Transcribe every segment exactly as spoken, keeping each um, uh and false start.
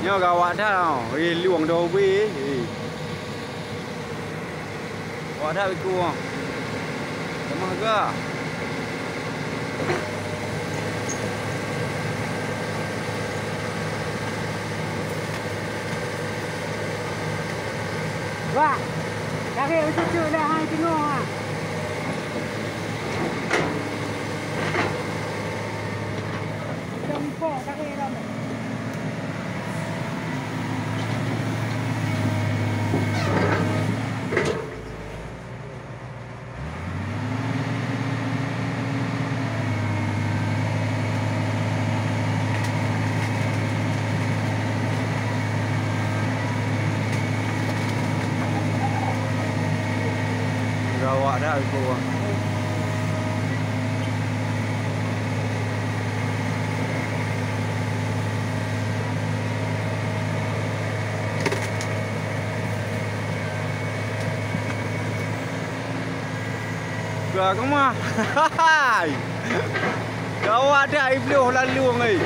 Nyoe gawat that, oh. Eh, lueng dah ubé. Eh. Gawat that biko, oh. Lemah ga. Wah, tarék beutôi-beutôi dah hai teungoh, ha. Gawat that biko. Ka keumah. Gawat that, ibloh lalu ngai.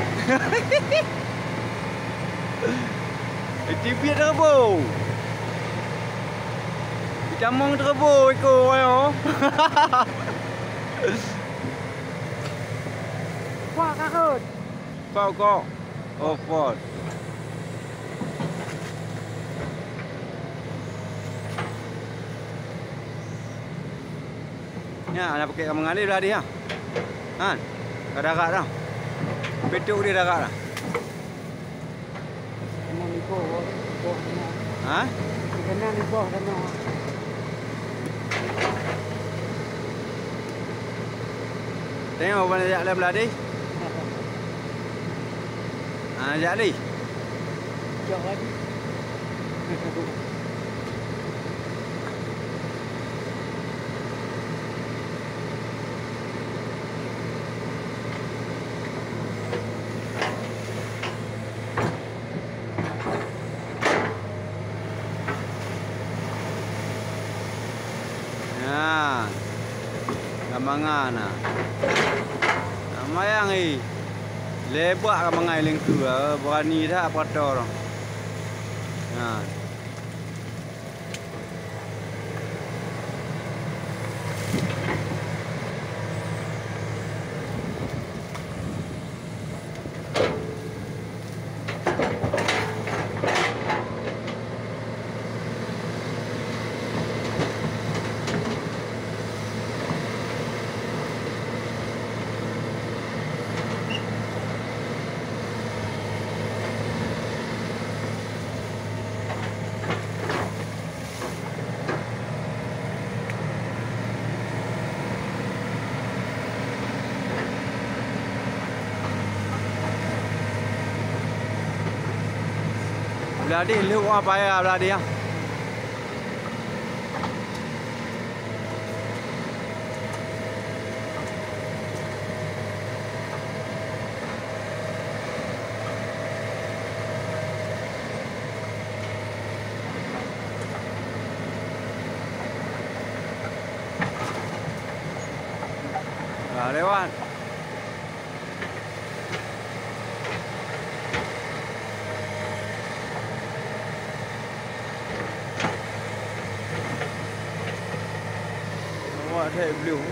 Itibiet teureubo. Itamong teureubo iko ayo. Kuat ka rhot. Kok, kok. Oh, pot. Nyan, na pakai ka meungalir lah dia. Han. Ka darat dah. Beutôi dia darat dah. Ha? Tengok ban jak lé Meuladi. Ha, jak lé. Cok lagi. Nyan, ka mangan na. Lumayan, eh. Leubak ka mangan lingkeu, eh, beurani that peukato. Nyan. Beuladi lheueh paya beuladi, ya. Lah lewat. Awak that belum.